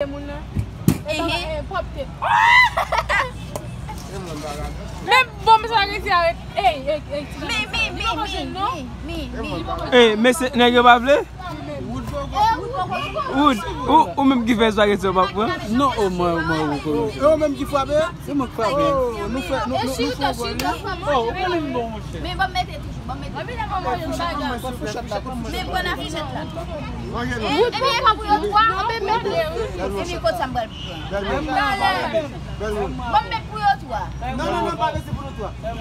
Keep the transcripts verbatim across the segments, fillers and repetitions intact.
Moun nan. Ehe. E, pwòpte. Men bon, sa rete avèk. Ey, ey, ey, ti. Men, men, men, men, men, men, men. Ey, mesye, nèg yo pa vle? Wood, ou, ou menm ki fè espageti yo pa pran? Non, o mwen, o mwen, ou konnen. E ou menm ki frape? Se mwen k frape. Oh, nou fè, nou, nou, nou fè yon gòl, wi. Oh, ou konnen m bon, monchè. Men ban m mete toujou, ban m mete. Ban m mete yon bagay. Ban m fourchèt la, ban m fourchèt la. Men pran nan fourchèt la. E, ebyen, e pa pou yo twa, anben mete. Ebyen, kot sa m pral pran? Bèl moun. Bèl moun. Ban m met pou yo twa. Non, non, non, pa mete pou nou twa. Anben,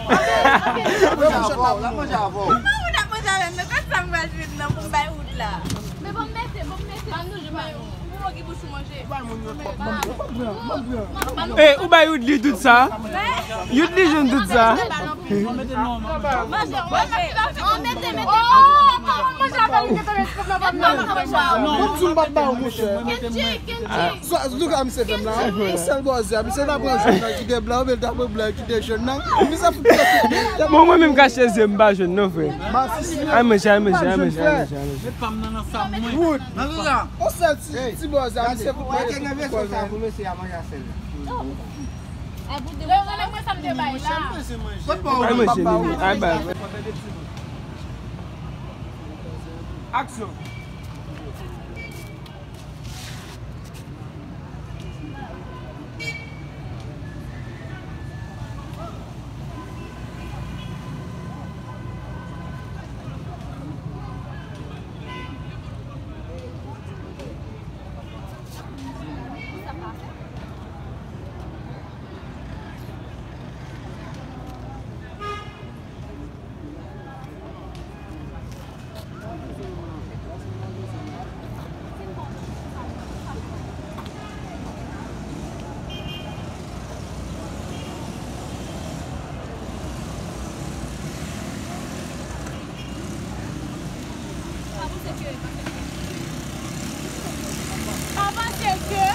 anben. L ap manje avè w, l ap manje avè w. Kòman ou t ap manje avè m? Men kot sa m pral jwenn nan pou m bay wood la? Men ban m mete, ban m mete. Pa nou jwenn. Ou ki bouch ou manje. Ou bay moun yo twòp manm, ou pa pran, pa pran. E, ou bay Youdli tout sa? Youdli jwenn tout sa? Manje, manje. Manje, manje. Bon, m di w m p ap ba w, monchè. Kenji, Kenji. Swa, look a misye fè m la. Yon sèl bòzè, misye ta pran jòn nan ki te blan, oubyen l ta pran blan ki te jòn nan. Misye fout tèt. Bon, mwen menm kache zye m pa jwenn non, frè. Ay, manje, ay, manje, ay, manje, ay, manje, ay, manje. Wood. Nan tout sa. Yon sèl ti, ti bòzè, misye fout manje tout kòl, men. Lè yo rele mwen, sa m te bay la. Ay, manje, manje, ay, bay. Aksyon. Pa panse ke, pa panse ke,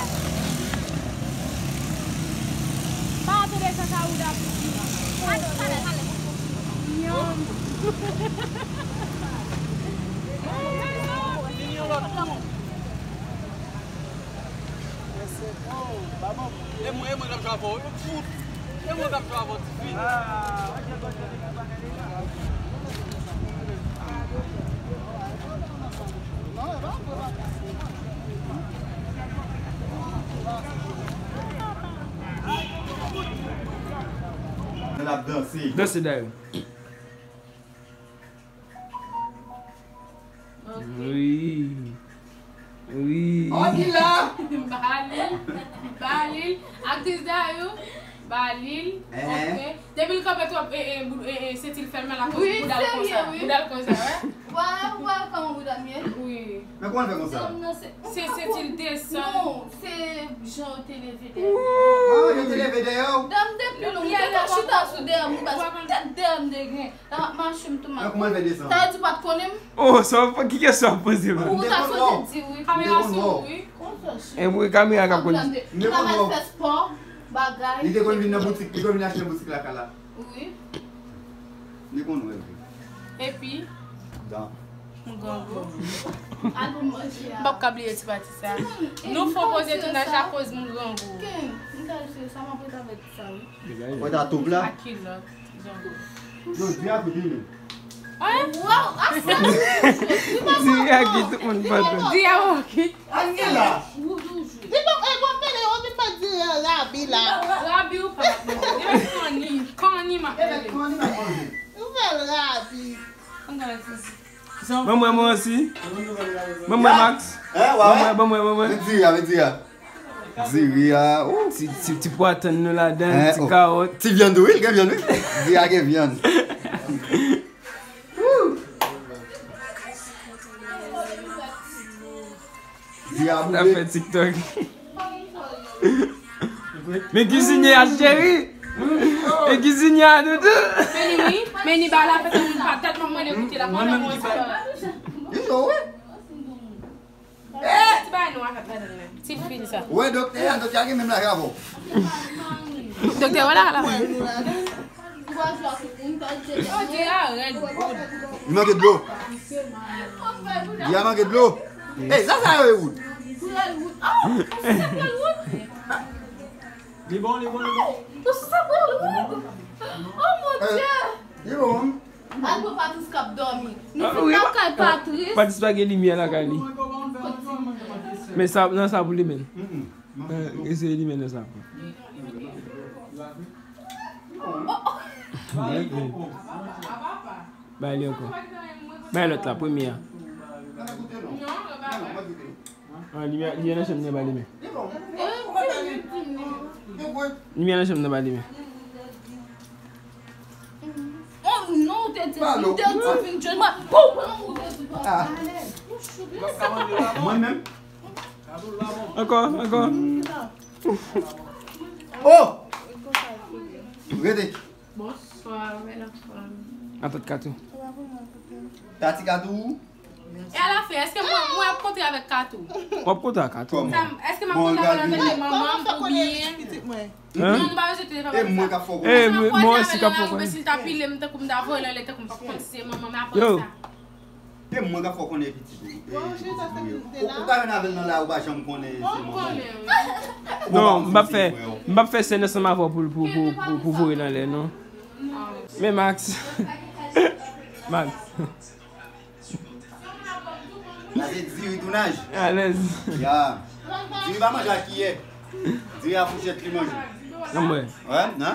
pa tande sa Saouda ap di. Yon. E mwen, e mwen k ap jwe avè w, yo fout. E mwen k ap jwe avè w, tifi. Danse Dayou. Ok. Wi. Wi. Oh, ki la? Ba li l. Ba li l. Aktris Dayou. Ba li l. Ok. Depi l kanpe twòp, e, e, bou-, e, e, senti l fè l mal akoz bouda l konsa. Bouda l konsa, wè. Wè, wè kòman bouda m ye? Wi. Men kòman l fè konsa? Se senti l desann. Non, se jan yo te leve dèyè. Ah, yo te leve dèyè w? Dam de pi long, ou te ka chita sou dèyè m, ou baz tèt dèyè m te gen. L ap mache m tou mal. Sa vle di ou pa t konnen m? Oh, sa w, ki kesyon w ap poze m? Ou ta sipoze di wi. Kamera sou ou wi. E pou kamera k ap konn. Li ta mal fè spò, bagay. Li te konn vin nan boutik, li te konn vin achte nan boutik lakay la. Wi. Li konn wè vre. Epi? Dan. M grangou. Al pou manje a. M p ap ka bliye ti pati sa. Nou fon poze tounaj akoz m grangou. Ken, m ta jwe sa, m ap rete avèk sa wi. Mwen ta toup la. Ak kilòt. Yo, di a tou di men. Hein? Wow, asa. Di a ki tout moun pantan. Di a oki. An gen la. Li pa, e bon, men yo vin pa di rabi la. Rabi ou pa manje. Li met kòni, kòni m ap manje. Kòni m ap manje. Ou fè rabi. An gade. Ban mwen, mwen osi. Ban mwen, Max. Hein, ouais, ouais. Ban mwen, ban mwen, ban mwen. Met diri a, met diri a. Diri a, oh. Ti, ti, ti pwa tann nou ladan, ti kawòt. Ti vyann tou, wi, l gen vyann, wi. Diri a gen vyann. Diri a boule. N ap fè TikTok. Men kizinye a, cheri. Men kizinye a, doudou. Men ni wi, men ni ba la fè moun pa tèt mwen mwen ekoute la. Mwen menm ki bay. Li cho, wi. Ti bay nou a fè ladan la. Ti fil sa. Wè doktè a, doktè a gen menm laj avè w. Doktè, wè la la. Yo di a rèd. Li manke dlo. Li a manke dlo. Ey, sa sa yo ye wood. Pral wout. Oh, ou se pral wout? Li bon, li bon, li bon. Ou se pral wout? Oh, mon Dieu. Li bon. Al pou Patrice k ap dòmi. Nou fin lakay Patrice. Patrice pa gen limyè lakay li. Men sa, nan sa pou li menm. Eh, eseye li menm nan sa. Bay li ankò. Bay lòt la, premye a. Ah, limyè, limyè nan chanm nan pa limen. Limyè nan chanm nan pa limen. Oh non, ou te di, ou te di vin jwenn mwen. Pou pran ou te di pa. Mwen menm. Ankò, ankò. Oh! Rete. Bonswa, bèl anfan. Atant Katou. Tati Katou. E alafen, èske mwen, mwen ap kontre avèk Katou? W ap kontre ak Katou. Sa, èske m ap kontre avèk manman m oubyen... Hein? Non, m pa bezwen telefòn. E mwen k ap fè w konnen. E mwen osi k ap fè w konnen. Si l ta pile m tankou m ta voye l anlè tankou m pa konn si se manman m apre sa. E mwen k ap fè w konnen pitit ou. Ou ka jwenn avè l nan la, ou pa janm konnen se manman w. Non, m p ap fè, m p ap fè sèn ansanm avè w pou, pou, pou, pou, pou voye l anlè, non. Men Max. Max. Sa se diri tounaj. Alèz. Ya. Diri pa manje ak kiyè. Diri a fouchèt li manje. Anmwey. Wè, nan?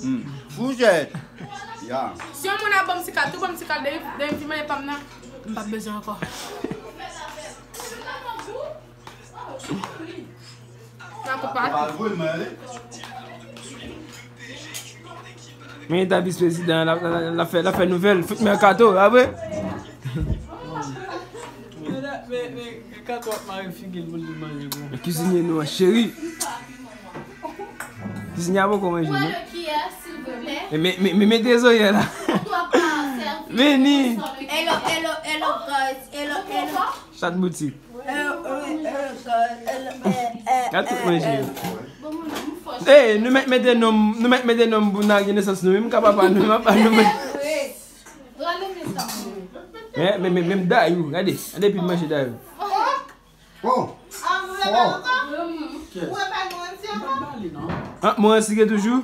Hmm. Fouchèt. Ya. Si yon moun ap ban m ti kal, tou ban m ti kal, depi, depi m fin manje pa m nan, m p ap bezwen ankò. Nan koup pa. Men eta vis prezidan, l ap, l ap, l ap fè, l ap fè nouvèl, fout mèkato, a vre? Men, men, men, Kato ap mare figi l pou l di manje bon. Men kizinye nou an, cheri. Kizinye a poko manje, non? E men, men, men, men dezòyè la. Vini. Hello, hello, hello, guys. Hello, hello. Chat boutik. Gad tout manje yo. Ey, nou mèt mete non, nou mèt mete non pou n lage nesans nou menm ka papa nou, papa nou menm. Men, men, men, menm dayou, gade, gade pil manje dayou. Oh! Oh! Ah, mwen sike toujou.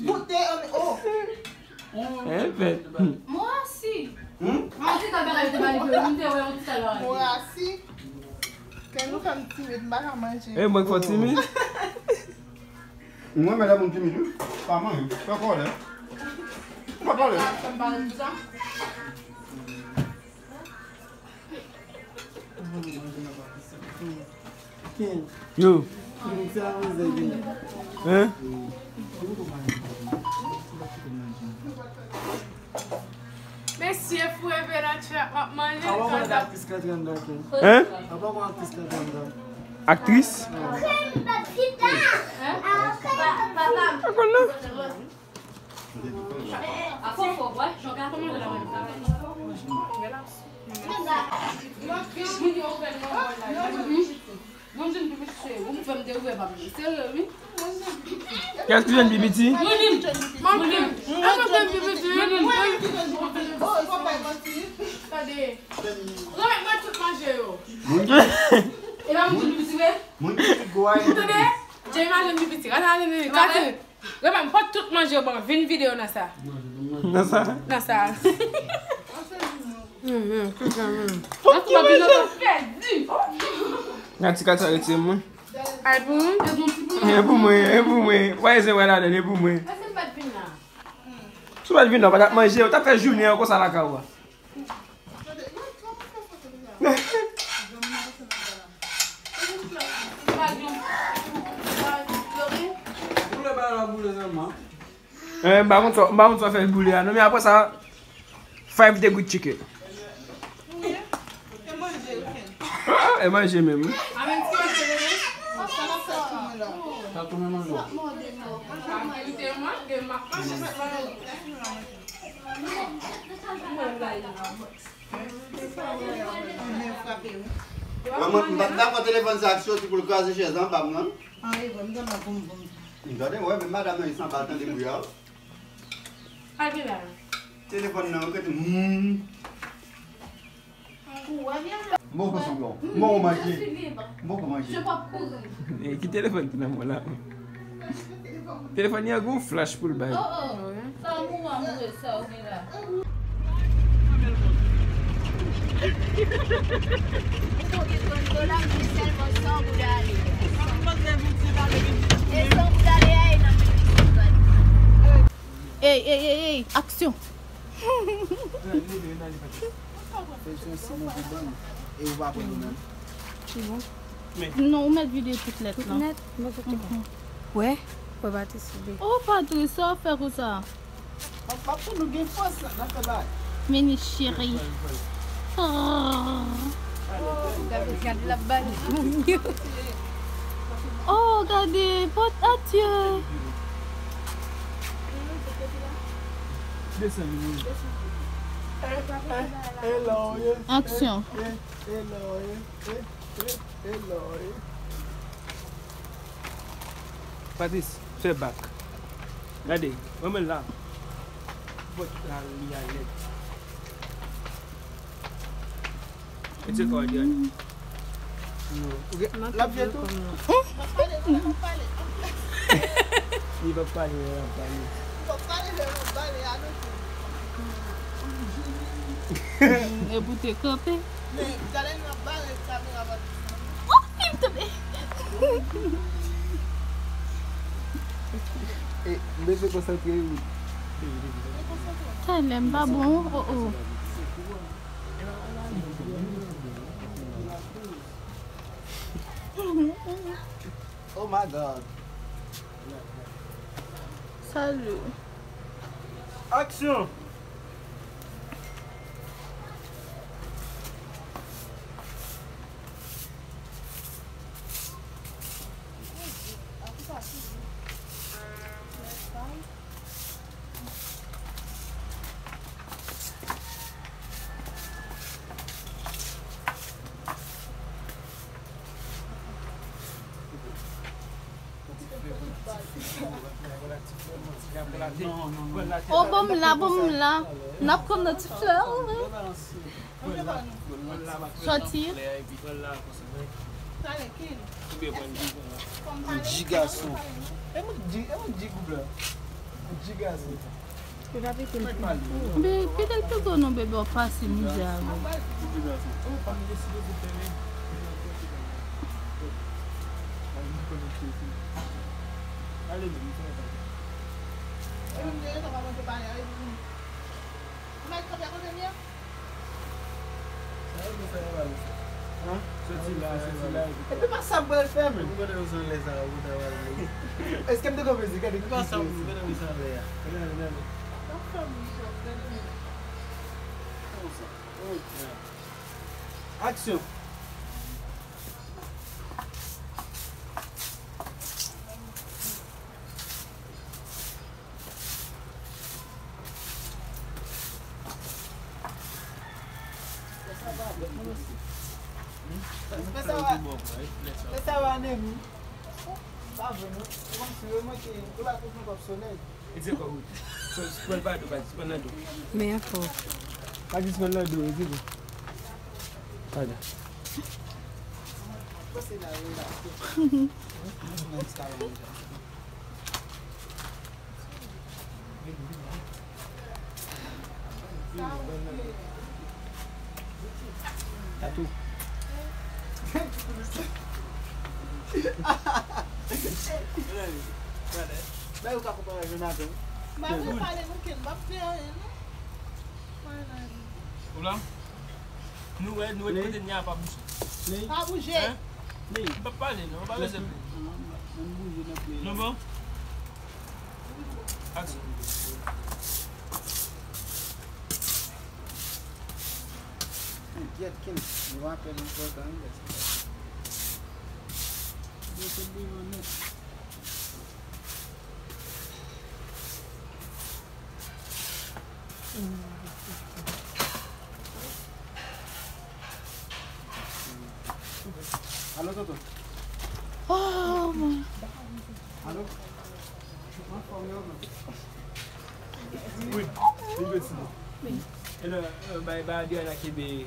Goute, oh. Eh, fèt. Mwen si. Hmm? Mwen si kan bagay te ba li pou yo, mwen te wè yon ti talè. Mwen si. Kè nou fè m timid, m pa ka manje. Eh, mwen k fò timid. Mwen, men lè moun timid, wi. Pa manje. Fè kòlè. Pa kòlè. Sa m pa di sa. Yo. Hein? Mesye fou e Venatia ap manje. Hein? Aktris? Pa konn non. Kiyès ki jwenn pi piti? Moun ki pi gwo a. Tande, Jemima jwenn pi piti. Gade, gade. Remen, pot tout manje yo ban m, vin videyo nan sa. Nan sa? Nan sa. Fòk ki manje. Nan ti kat sa retire mwen. Ay pou ou? E pou mwen, e pou mwen. Wè, se wè ladan, e pou mwen. Si w pa t vin la, w pa t ap manje, w t ap fè jounen an konsa lakay ou a. Eh, m pa konn sa, m pa konn sa fè boule a non, men apre sa, five degree chicken. Ah, e manje menm wi. Mwen, mwen, m pa t dakò telefòn sa ap soti pou l kraze chèz anba m nan. M tande, wè, men madanm nan, li sanba tande bri a. Telefòn nan, yo kete, hmm. M poko sanble w. M poko manje. M poko manje. Je pap kouri. Eh, ki telefòn ki nan men w la? Telefòn li an gon flash pou l bay. Oh, oh. Sa mou a mou sa ou gen la. Ou gen trant dola, men sèlman san goud ale. E san goud ale a, e nan men misye pral. Ey, ey, ey, ey, aksyon! Fè yon simo pou ban m, e ou pa pran nou menm. Non, ou mèt vide tout lèt lan. Tout nèt? Mwen sot. Mhm. Wè, wè Patrice vide. Oh, Patrice, sa w fè konsa? M ap, m ap fè nou gen fòs la, n ap fè bagay. Mini cheri. Oh. Gade, gade, l ap bale. Oh, gade, pòt, adye. Desann, wi. Aksyon. Patrice, fè bak. Gade, wè mwen la. Pòt la li a nèt. Mete kò w deyò. Non. Ou gen, l ap jwe tou? Li p ap pale, l ap pale. E pou te kanpe. Men, talè n ap bare kamera pa. Oh, li tonbe. E, m bezwen konsantre wi. Talè m pa bon, oh, oh. Oh my God. Salut. Aksyon! Oh, ban m la, ban m la. N ap konn nan ti flè, wi. Sòti. Yon G gason. E mwen G, e mwen G gwoup la. Yon G gason. Be, kite l pi gwo non, bebe, w ap pase mizè avè l. Soti la, soti la. Epi pa sa m pral fè menm. Ou konnen ou se yon lè sa, ou ta pral vle. Èske m te konn mezi? Gade ki sa. Gade, gade. Aksyon. Fè sa w a, fè sa w a, nèg. Pa vre non. Se kòmsi yo manke, ou la tout nan kòb solèy. Li di kòb wi. Pran nan do, pran nan do. Men ankò. Pa jis pran nan do, li di bon. Pardon. Tatou. Bay ou ka konpare Jonathan. M ap pale nou ken, m ap fè anyen non. Ou la? Nou wè, nou wè kote n ye a pa bouje. Pa bouje. Hein? M p ap pale non, pa bezwen pale. Nou bon? Aksyon. Gyèt, Ken, nou apèl enpòtan wi, lè sa. Yo te bezwen nèt. Alo, Toto. Oh, mwen. Alo. Anfòm yo, non? Wi, li dwe ti bon. E lè, e, bay, bay Adriana kenbe, e,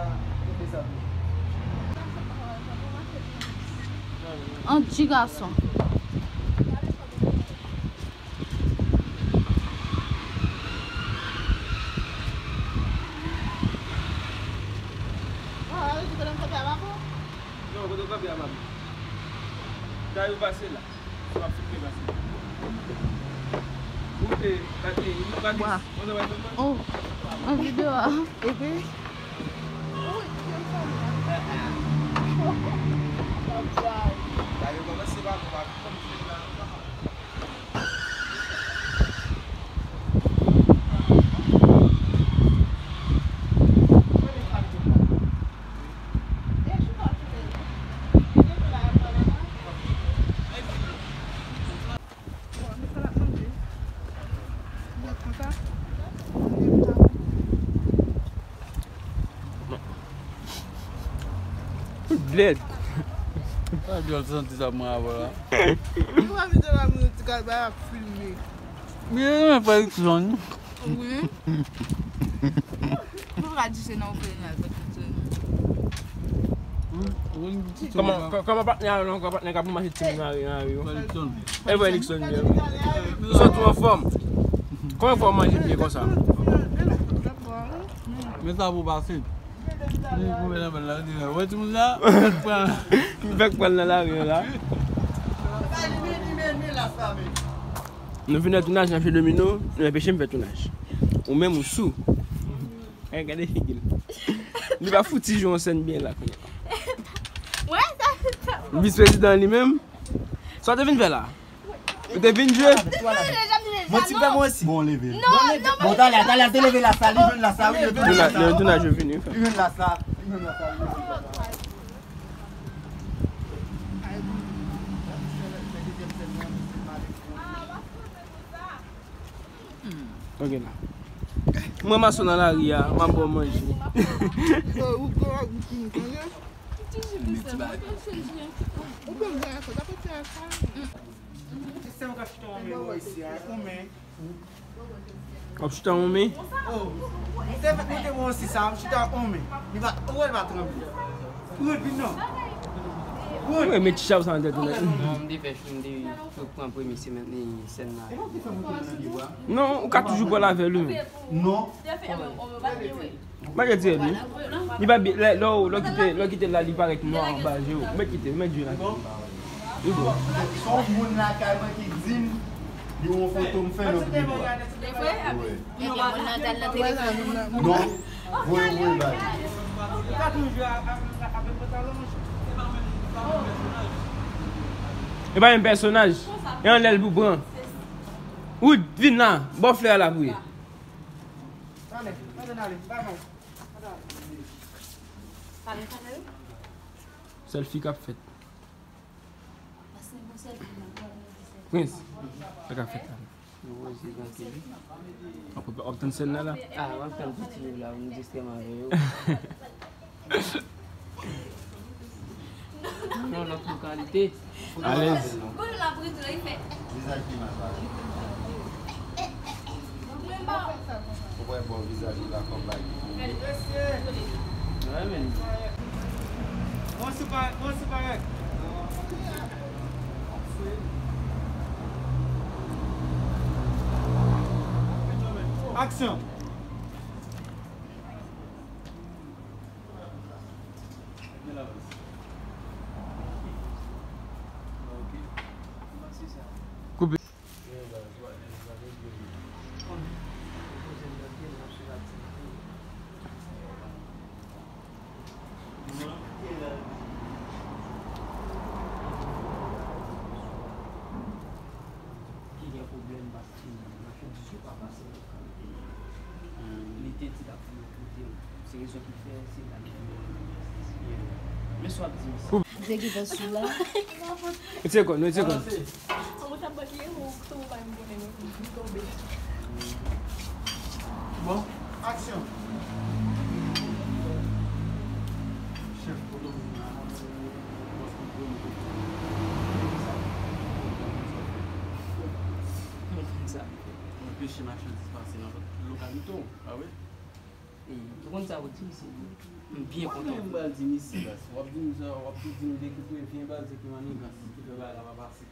An ti gason. Non, kote w kanpe a, mami? Gade ou pase la. Sa w ap filme pase. Ou te, gade, nou gade. Wa. Mwen te wè fè mwen. Oh, an videyo a. Epi? Gade, kòmanse pa, pa, pa, Dèd. Sa djòl santi sa mwen avè la. Mwen pa vin de la mwen ti kal bay ap filme. Men renmen frè Rickson. Wi. Mwen pa di se nan Ukraine al fè tout se. Kòman, kò- kòman patnè a non, kòman patnè k ap manje timoun nan ri nan ri yo? Frè Rickson. E frè Rickson, byen. Ou santi w anfòm? Kòman fè w manje byen konsa? Men sa pou pase. Li pou mete anpil la, li di, wè timoun sa, fèk pran. M fèk pran nan lari an la. Nou vin nan tounaj, n ap jwe domino, nou enpeche m fè tounaj. Ou menm ou sou. Gade, gade figi l. Li pa fouti jwe yon sèn byen la kounye a. Wè, sa, sa. Vis prezidan li menm, Sa w te vin fè la? Ou te vin jwe? Mwen ti pè mwen osi. Bon, leve. Non, non, bon, talè, talè, te leve la sa, li jwenn la sa, wi, li jwenn la sa. Li jwenn la sa, li jwenn la sa, li jwenn la sa. Ok la. Mwen mason nan lari a, m ap ba w manje. W ap chita yon men? Oh, se fèk mwen te bon osi sa, m chita yon men. Li pa, ou wè l pa tranble. Ou ret vin non. Ou ret. Ou ret met chita sa nan tèt ou nèt. Non, m te fè, m te pran premye semèn, e, sèn la. Non, ou ka toujou pale avè l, wi. Non. M pa gen ti rèd, wi. Li pa byen, lè, lè w, lè w kite, lè w kite l la, li parèt nwa anba je w. Ou mèt kite, ou mèt jwe la. Li bon. Se yon moun lakay mwen ki di m, li yon fantom fè nan bouda. Wi. Epi moun nan t al nan telefòn. Non. Voye, voye, bay. E pa menm pèsonaj. E anlè l pou pran. Wood, vin la. Ba w flè a la pou ye. Sèlfi k ap fèt. Prince, sa k ap fèt la? W ap, w ap tann sèn nan la? Ah, w ap tann piti yo la, m di sèm avè yo. Nan lòt lokalite. Alèz. Vizaj pi mal pale. Ou wè bò vizaj ou la kòm bay. Wè, men. Bon, se pa, bon, se pa règ. Aksyon. Koupe. Ki gen pwoblèm paske machandiz yo pa pase. Li te di l ap vin kote m. Se rezon ki fè se la li vin. Men sa w ap di misye. Mwen te konn, mwen te konn. Bon, aksyon. Chèf, kote w vin la? Bòs mwen premye. Mwen konn sa. Mwen konn sa. Ou anpeche machandiz pase nan lokalite w, pa vre? E, ou konn sa ou di misye, m byen kontan. Kòman m pral di misye, baz? W ap di m sa, w ap tou di m de ki prevyen, baz, de ki manigans, ki fè bagay la pa pase.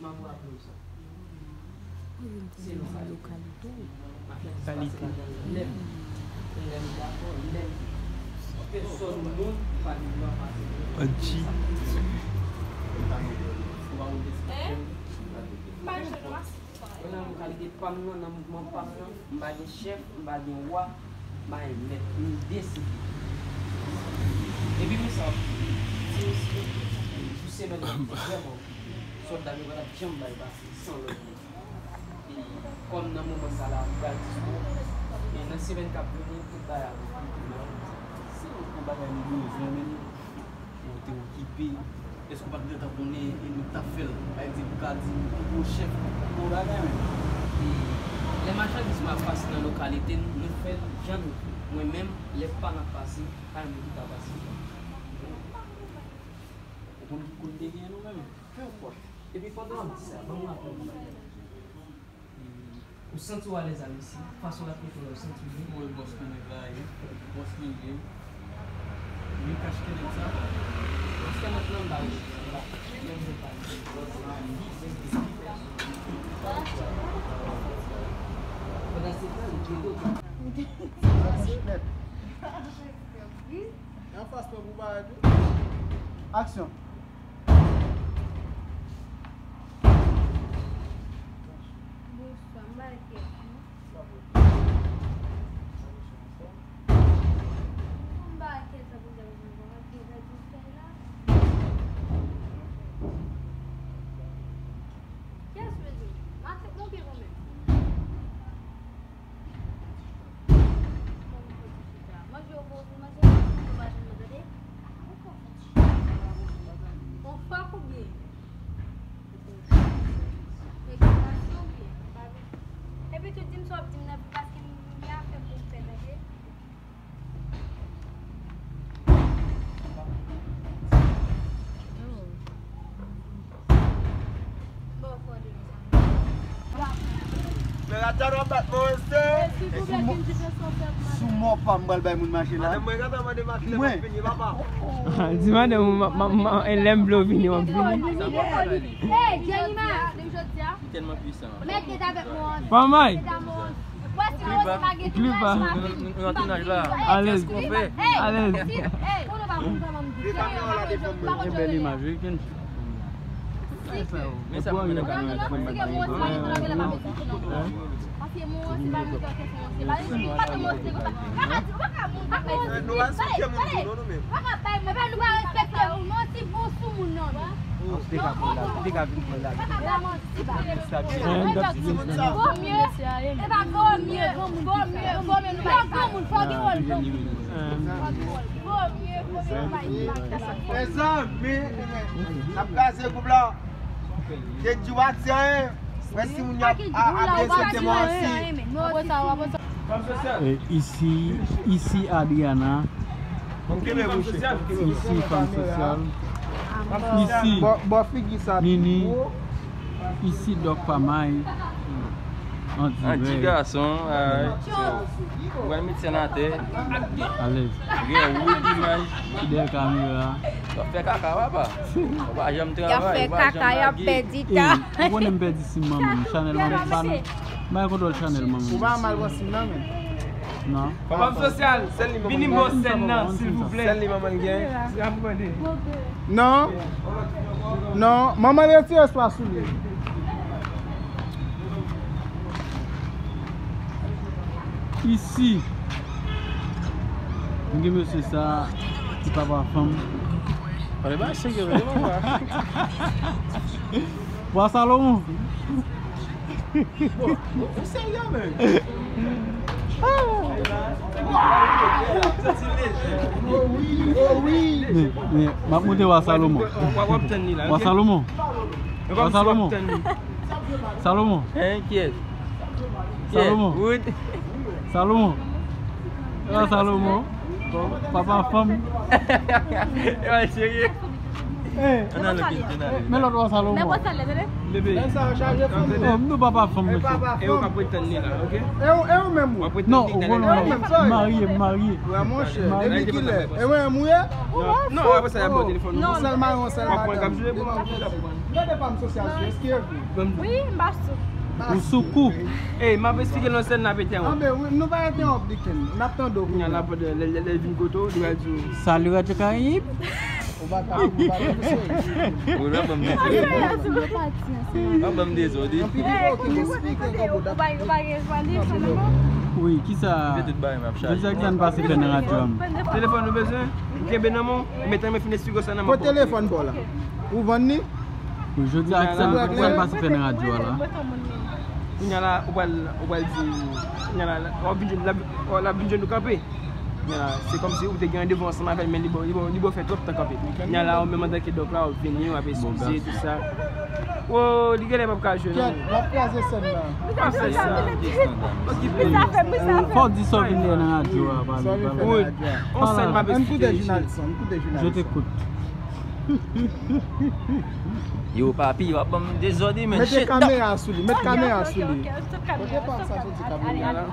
M ap raple w sa. Se lokalite w. Lokalite. Lè m, lè m dakò, lè m, pèsòn moun pa gen dwa pase. Anti. Ou pa konn despekte m. Mwen nan lokalite pa m nan, nan mouvman pa m nan, m pa gen chèf, m pa gen wa, m pa gen mèt, m deside. Epi men sa, ti mesye, pou semèn nan, vrèman, sòlda yo pa t ap janm bay pase san lòd moun. E kòm nan moman sa la, m pral dispo, e nan semèn k ap vini, tout bagay ap regle. Se yon gwo bagay nou bezwen, men Ou te okipe. Èske w pa t gentan konnen e nou t ap fè l? Pa egzanp, ou ka di m pi gwo chèf, gwo bagay menm. E lè machandiz mwen ap pase nan lokalite n, nou fè l jan nou vle. Mwen menm, lè pa n ap pase, pa yon moun ki ka pase. Ou konn ki kote te genyen nou menm? Peu importe. Epi pandan w ap di sa, ban m raple w yon bagay. Ou santi w alèz avè misye? Fason l ap trete w la, ou santi w byen? Ou wè bòs mwen nèg la ye? Bòs mwen li ye? Li kache nèg sa? Bòs mwen nan ba wi. Pandan se tan, li geto. Anfas mwen pou parèt wi. Aksyon. Bonswa, m pa kèt non. M pa kèt sa pou jèm jèm bon, ak gen gad jis fè la. Sou mò pa m pral bay moun mache la. Mwen. Di madanm ou, ma- ma- ma- lè m vle w vini, w ap vini. Hey, Jenny, ma- Tèlman pwisan. Mèt tèt avèk mwen. Pamay. Pli ba. Nou nan tounaj la. Alèz. Alèz. Gen bèl imaj, wi, Kenji. Men sa mwen menm. Ou te ka pran la, ou te ka vin pran la. Vaut mieux, e pa vaut mieux, vaut mieux, vaut mieux nou bay granmoun, fò gen wòl granmoun. Vaut mieux, vaut mieux nou bay granmoun. Mezanmi, n ap kraze gwoup la. Kenji pa di anyen. Mwen si moun yo ap apresye te mwen osi. E isi, isi Adriana. Isi fanm sosyal. Isi Nini. Isi Dòk Pamay. An dirèk. An di gason, alright. So, ou pral met sèn atè. Alèz. Gen wout imaj. Ki dèyè kamera. W ap fè kaka, papa. Ou pa janm travay, ou pa janm lage. Y ap fè kaka, y ap pèdi tan. Ou konnen m pèdi sim manman m. Chanèl manman m pa nan. Bay kontwòl chanèl manman m. Ou pa mal pran sim nan, men. Non. Papa m sosyal, vini bò sèn nan, silvouplè. Sèl li manman l gen. Non. Non. Manman l retire swa sou li. Isi. M gen mesye sa, ti papa fanm. Pale ba serye, pale ba. Wa Salomon. Bon, bon, ou serye, men? Men, men, m ap montre Wa Salomon. Wa Salomon. Wa Salomon. Salomon. Hein, kiyès? Salomon. Salomon. Ah, Salomon. Papa fanm. Yo, serye. Men lòt Wa Salomon. Oh, m nou papa fanm, mesye. E ou k ap ret tann li la, oke? E ou, e ou menm ou? Non, ou konnen m marye, m marye. Wè, monchè, depi kilè? E ou menm ou ye? Non, apre sa, y ap ba w telefòn ou. Sèl mayon, sèl madanm. Gade pa m sosyal sou, èske e vre? Wi, m pa sou. Ou sou kou. Ey, m ap esplike l nan sèn n ap entèwonp. Anben, wi, nou pa entèwonp Diken. N ap tande w pou. Kounya la, pandan lè, lè, lè l vin kote w, li pral di w. Salut, Radio Caraïbe. Ou pa ka, ou pa ka, misye. Ou la, ban m dezòd. Ou pa ban m dezòd, wi. Anpil, ok, men esplike kòman w ta. Wi, kisa? Jodi a, kisa n pase fè nan radyo a? Telefòn ou bezwen? Ou kenbe nan men w, ou mete nan men, fin esplike w sa nan men. Kot telefòn pa w la? Ou vann li? Wi, jodi a, sa, sa n pase fè nan radyo a la. Kounya la, ou pral, ou pral di, kounya la, w ap vin jwenn, l ap, l ap vin jwenn nou kanpe. Kounya la, se kòmsi ou te gen randevou ansanm avè l, men li ba w, li ba w, li ba w fè twòp tan kanpe. Kounya la, ou menm antanke dòk la, w ap vini, w ap eskize, tout sa. Wo, li genlè p ap ka jwenn nou. Kèt, l ap kraze sèn nan. L ap fè sa. Okipe. Fò w di sa w vin fè nan radyo a, pale, pale. Wi. On sèn m ap esplike. Ann koute jounalis lan, ann koute jounalis lan. Je t'écoute. Yo, papi, w ap ban m dezòd, wi, men. Mete kamera sou li, met kamera sou li. Kote pa sa soti kamera la?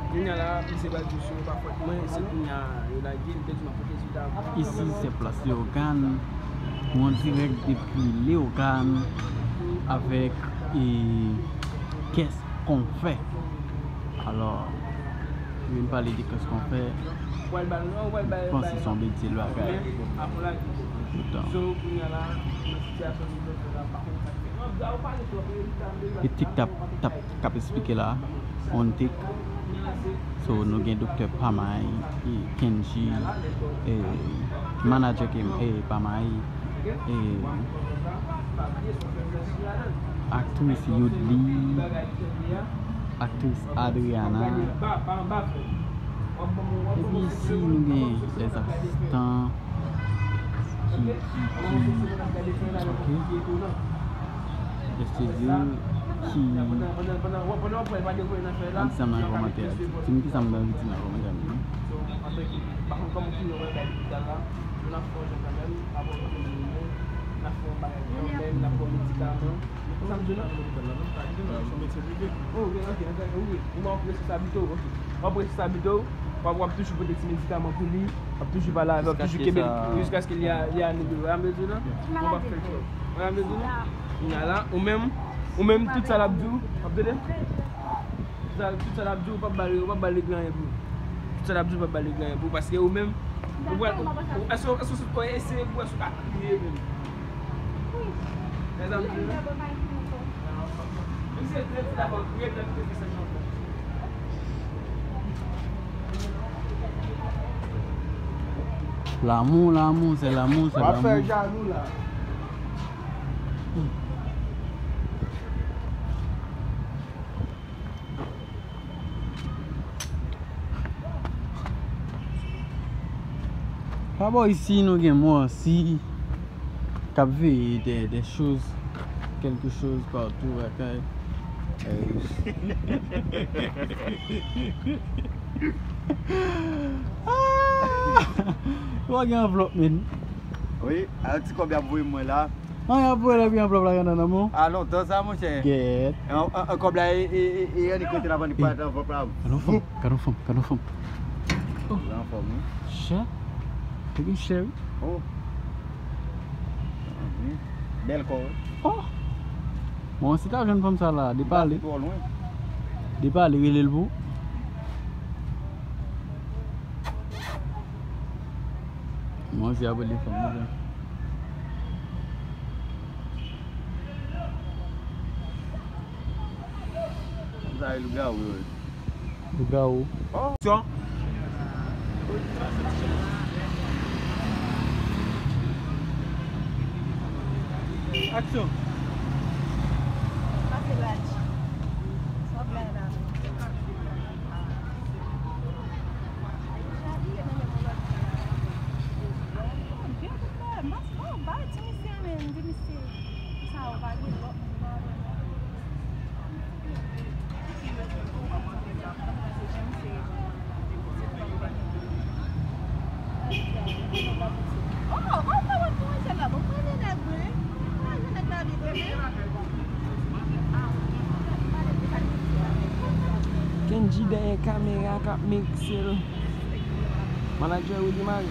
Kounya la, misye pral di w si yo pa fòt mwen, se kounya yo lage l, te di m ap pote rezilta. Isi, se plas Leyogàn, nou an dirèk depi Leyogàn avèk, e, Kès Konfè. Alò, vin pale de Kès Konfè. Panse se yon bèl ti bagay. Poutan. E tik tap, tap, k ap esplike la, on tik. So, nou gen Doktè Pamay, e, Kenji, e, manadjè Kem-, e, Pamay, e, aktris Youdly, aktris Adriana. Epi isi, nou gen lèzasistan ki, ki, ki, oke. Estidyo ki, ann di sa m nan kòmantè a. Di m kisa m anvi di nan kòmantè a. N ap fè yon bagay kanmenm, n ap pran medikaman. Ou konn sa m di w la? Ou, ok, ok, ok, ou, ou, ou ap responsabilite w, ok. W ap responsabilite w, w ap, w ap toujou pote ti medikaman pou li, w ap toujou pale avè l, w ap toujou kenbe l jiskaske li a, li amelyore. Ou wè sa m vle di w la? Ou ap fè l fè. Ou wè sa m vle di w la? Kounye a la, ou menm, ou menm, tout sa l ap di w, w ap tande? Tout sa, tout sa l ap di w, ou p ap ba l, ou p ap ba l regle anyen pou ou. Tout sa l ap di w, ou p ap ba l regle anyen pou ou, paske ou menm, ou pral, ou, èske, èske, èske ou ka kriye menm? Wi. Lè zam di. Menm si se trè ti la, fò w kriye, lè m te fè sa jan. L'amour, l'amour, c'est l'amour, c'est l'amour. W ap fè jalou la. Pa bò isi, nou gen mò isi k ap veye de, de choz, kèlke choz patou lakay. Eh, ah! Ou gen anvlòp, men. Wi, a ti kòb y ap voye mwen la. An, y ap voye lè pi anvlòp la gen nan men w. A lontan sa, monchè. Gèt. An, an, an, kòb la, e, e, e, e, annik rete la, annik pa anvlòp la. Gad on fanm, gad on fanm, gad on fanm. Oh. Ou anfòm, wi. Chè. Li gen chè, wi. Oh. Bèl kò, wi. Oh. Bon, si ta jwenn fanm sa la, depale. Twò lwen. Depale, rele l pou. Manzè ap rele fanm li la. Sa e lougawou yo ye. Lougawou. Oh. Aksyon. Aksyon. Pase laj. Sa w vle la. Kendji dèyè kamera k ap mikse l. Manager Willy Maj.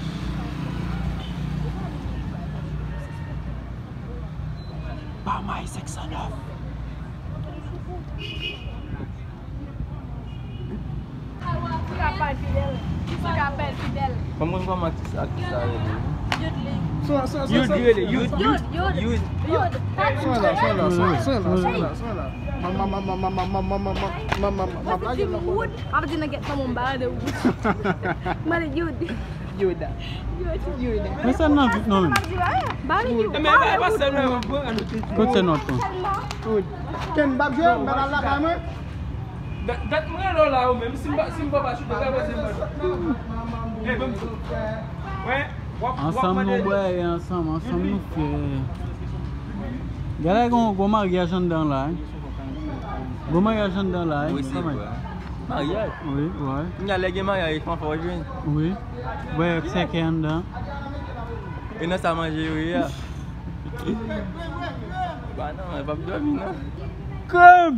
Pamay senk san nèf. Ki ka pale fidèl? Ki ka pale fidèl? Kòman, kòman atis, atis sa rele? Yud li. Yud li rele, Yud, Yud, Yud. Yud. Son la, son la, son la, son la, son la. Mama, mama, mama, mama, mama, mama, mama, mama. Mwen se ti Wood. Ap di nan gèt nan moun ba de Wood. Mwen Yud. Yoda. Yoda. Men sa nan vit non menm. Ba li Yud. Kot se nòt lan? Ken bab jwe, men al la bay mwen. Dat, dat mwen rele w la ou menm, si m pa, si m pa pa choute, w ka poze mwen. Hey, ban m tou. Wè, w ap, w ap mande. Ansanm nou bwè, ansanm, ansanm nou fè. Gade gon, gon maryaj anndan la, hein. Gon maryaj anndan la, hein. Wi, se vre. Maryaj? Wi, wi. Kounya lè gen maryaj, fanfan w jwenn. Wi. Wè, sèkè anndan. E nan sa manje yo ye a. Ba non, e p ap dòmi non. Krèm!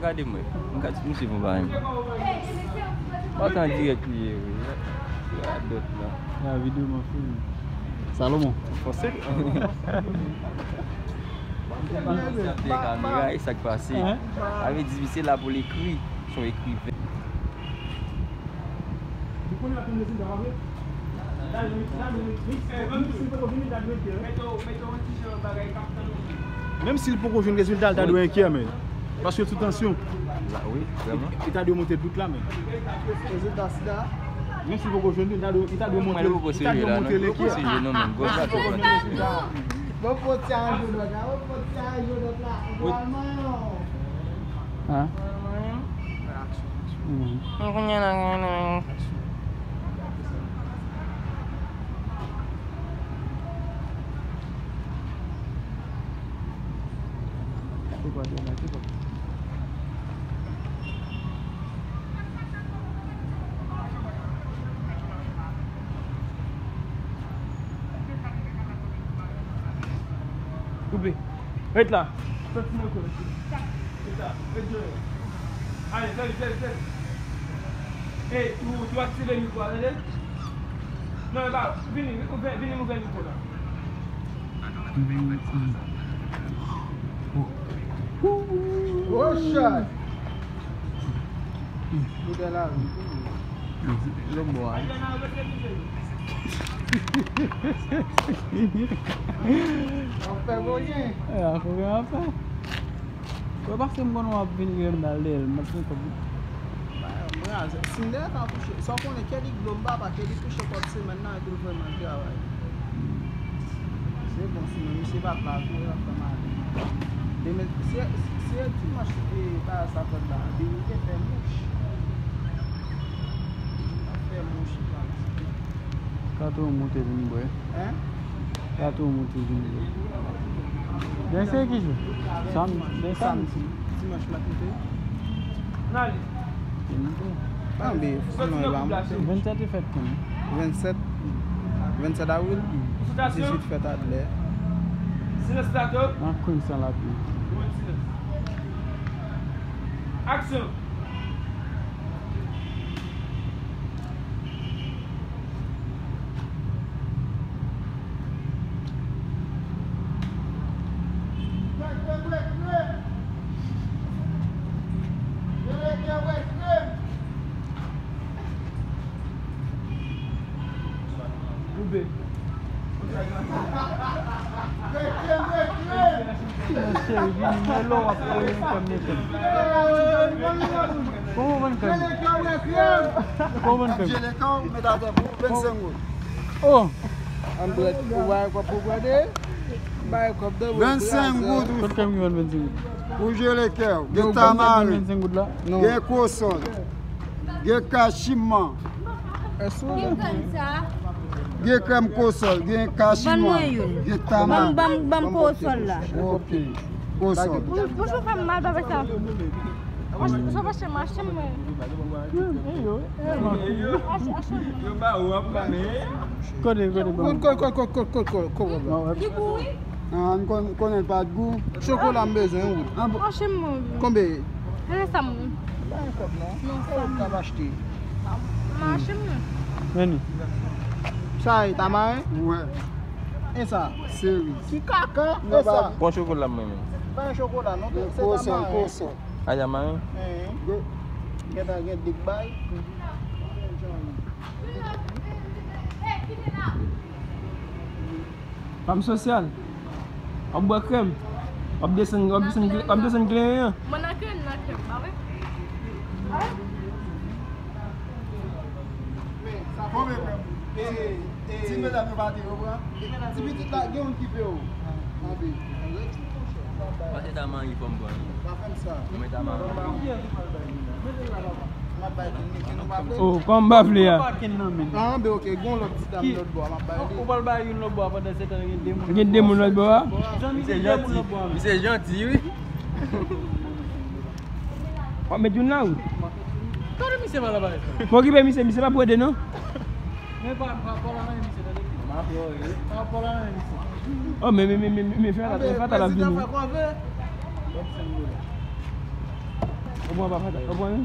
Gade mwen, m ka di misye fon bagay. Mwen an dirèk li ye wi. Radòt la. La videyo mwen fini. Salomon. Fòse. Kamera, e sa k pase? Sa vle di misye la pou l ekri, se yon ekriven. Menm si l poko jwenn rezilta, l ta dwe enkyè, men. Paske sou tansyon. Wi, vrèman. Li ta dwe monte dout la, men. Menm si l poko jwenn, li ta dwe, li ta dwe monte, li ta dwe monte l enkyè. Bon, poti a jou dòt la, bon, poti a jou dòt la. Hein? Ret la. Sòti nan kò. Ret la. Ret jwe. Ale, sèvi, sèvi, sèvi. Ey, ou, ou aktive mikwo a, tande? Non, e pa, vini, vini, vini, ouvè mikwo la. Oh, shot! Modèl la, wi. Lòt bò a. Anfè, bonje. E, anfè, anfè. Wè, paske m konnen w ap vin rele m nan lè, m ap vin kòb. Mwen, si m dèyè ka kouche, sa w konnen, kèdi dlo m papa, kèdi kouche kòb semèn nan, epi l fè m al travay. Se bon, si men misye pa t la tou, l ap fè m ale. Demen, se, se dimanch, e, bagay sa fèt la, demen te fè mouch. Fè mouch, li pa ti. Kato moute vin bwè. Hein? Kato moute vin bwè. Demen se ki jou? Sam-, demen samdi. Dimanch m ap moute. Anbe, fò non, e pa moute. Vennsèt e fèt kanmenm. Vennsèt. Vennsèt avril. Dizuit fèt Adlè. Silans plato. Nan Queens an lapli. Aksyon. Oube. Monchè, vini, mwen lè w ap pale yon kòm mesye. Kòman w vann kòm? Kòman w vann kòm? Vennsenk goud. Oh! An brèd, ou bay kòb pou brède? Bay kòb de vennsenk goud. Kot kòm ki vann vennsenk goud? Pou jele kè w. Gen tamaren. Vennsenk goud la? Non. Gen kwosòn. Gen kachiman. Gen krèm sa. Gen krèm kosòl, gen kachiman, gen tama. Ban m, ban m, ban m kosòl la. Ok. Kosòl. Bouch ou fè m mal, papa sa. Sa pa chè m, achte m mwen. Yo ba ou ap pale. Kote, kote, kote, kote, kote, kote. Li gou wi. Ah, n konn, konnen l pa t gou. Chokola m bezwen, wi. Ah, bon. Achte m mwen. Konbe? Rele sa moun. Pa gen kòb non. Non, sa moun. K ap achte. Mache m non. Men li. Sa e tamaren? Wi. E sa? Seriz. Ki kaka? E sa? Pran chokola mwen menm. Pa gen chokola non, se tamaren. Koson, koson. A tamaren? Hen. Gentan gen dek bay. Fanm sosyal. W ap bwè krèm. W ap desann, w ap desann, w ap desann klenyen an. Mwen nan krèm, nan krèm, pa vre? Konbyen krèm? E, e, ti medam yo pa te yo pran. Ti pitit la, gen youn ki pe yo. Anbe. Pase ta mari fò m pran. Pa fè m sa. Mwen ta mari. M ap bay ken, ken nou pa vle. Oh, kòm m pa vle a. Ah, ben, ok, gon lòt ti dam lòt bò a, m ap bay li. Ou pral bay youn lòt bò a pandan se tan gen de moun. Gen de moun lòt bò a? Zanmi gen de moun lòt bò a. Misye janti, wi. W ap met youn la, wi. Kote misye pral la, bagay sa? Mwen okipe misye, misye pa pou ede, non. Men pa, pa, pa la nan misye, tande. M ap plore. Pa, pa la nan misye. Oh, men, men, men, men, men, fè atann, fè atann, l ap vini. Prezidan fè kòve. Ou pran papa, ou pran wi?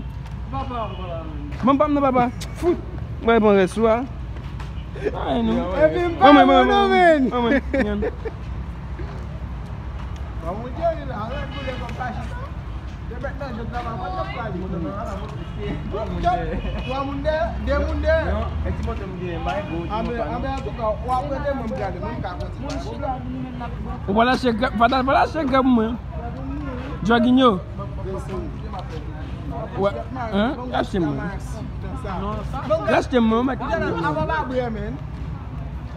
Papa, ou pran la nan misye. Mwen pa m nan papa. Fout. Mwen pran rès ou a. Ay, non. Epi m pa bon non, men. Anmwen, anmwen. Bon, mwen te ri la, anlè koulè kòm fachi. Yo mèt nan jèt la, pa konn nan pale. Twa moun dèyè, de moun dèyè. Non, e ti moto m gen, bay gwo, ti moto. Anben, anben, antouka, w ap rete, mwen m gade, mwen m ka kontinye. Ou pa lache grèp, pa ta-, pa lache grèp mwen. Djòginyo. Wè, hein? Lache mwen. Lache mwen, mèt.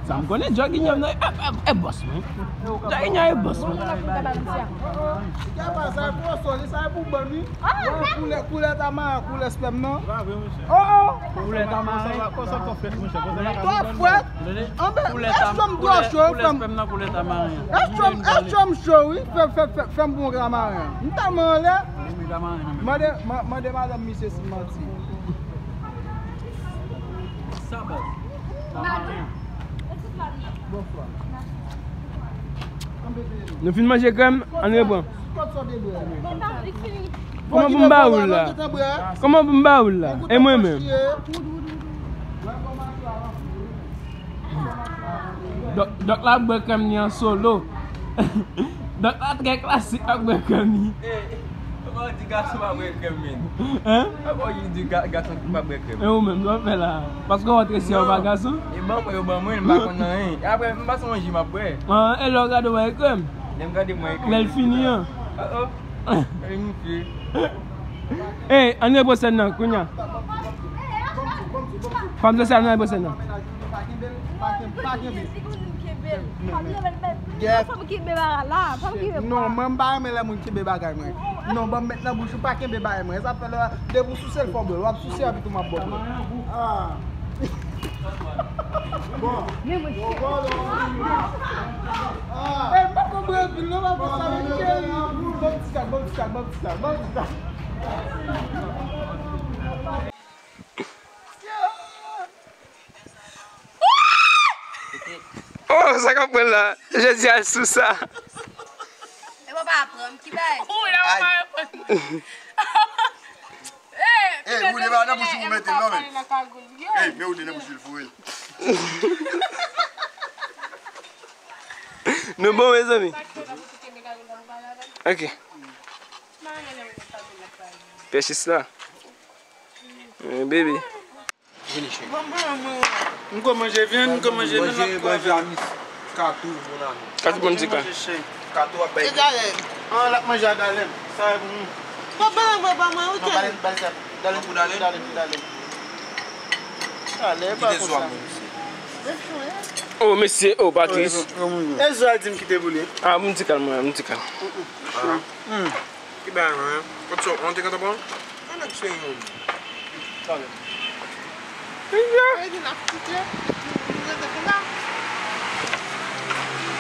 Sa m konnen, Djòginyo nan e, e, e, e bòs mwen. Djòginyo e bòs mwen. Koulè, koulè tamaren, koulè spèm nan. Oh, oh. Koulè tamaren. Twò fwèt. Anben, èske m twò cho, frè m? Èske m, èske m cho, wi? Fè, fè, fè, fè m pran tamaren an. M tèlman anlè. Mande, ma-, mande madanm misye si m manti. Sa baz. Bonswa. Nou fin manje krèm, ann repran. Kòman pou m ba ou l la? Kòman pou m ba ou l la? E mwen menm? Dòk, dòk la bwè krèm li an solo. Dòk la trè klasik, la bwè krèm li. Kòman w di gason pa bwè krèm, men? Hein? Kòman w di ga- gason ki pa bwè krèm? E ou menm, sa w fè la? Paske w antre si w pa gason? E ban mwen, yo ban mwen, m pa konn anyen. E apre, m pa sonje m ap bwè. Ah, e lè w gade w wè krèm? Lè m gade mwen krèm. Lè l fini an. Oh, oh. E misye. Ey, ann repran sèn nan, kounya. Fanm se sa nan repran sèn nan. Pa kenbe, pa kenbe, pa kenbe. Yes. Non, mwen m pa renmen lè moun kenbe bagay mwen. Non, ban m met nan bouch ou, pa kenbe bagay mwen. Sa fè lè depi w souse l fò bwè l. W ap souse epi tou m ap bwè l. Ah. Bon. Bon, bon, bon. Ah. Eh, m pa konprann anpil non, m ap fè sa menm cheri. Bon ti kat, bon ti kat, bon ti kat, bon ti kat. Oh, sa k ap pran la? Jezi a sou sa. E papa pran m ki bay. Ou la papa pran. Eh, ou li pa nan bouch ou mete non men. Eh, men ou li nan bouch ou foure. Nou bon mezanmi. Ok. Pèchis la. Eh, baby. Vini cheri. M ko manje vyann, m ko manje vyann, m ap travay. Katou, mon ami. Katou, bon ti ka. Katou ap bay. E Dalèn. An, l ap manje a Dalèn. Sa e pou nou. Papa, mwen, papa, mwen, ok. Non, Dalèn, Dalèn, Dalèn. Pou Dalèn? Dalèn, Dalèn. Dalèn, pa konsa. Oh, mesye, oh, Patrice. E Zwa di m kite pou li. Ah, m ti kal mwen, m ti kal. Ki bagay, man? Kot sòt, on te kontan pran? An nèg se yon. Talè.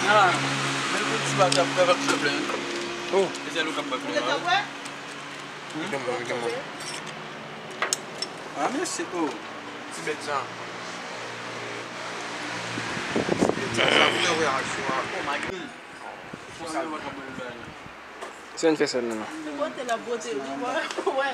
Nan, men pou ti bagay ap fè lòt pwoblèm. Oh. E se nou k ap bat mwen. Mete mwen, mete mwen. Ah, men se, oh. Ti bèt sa. Ti bèt sa, sa pou mwen reyaksyon an. Oh my God. Konsa yo pa ka mwen bagay la. Se yon fè sèl nan. Bote la bote, wi, wè.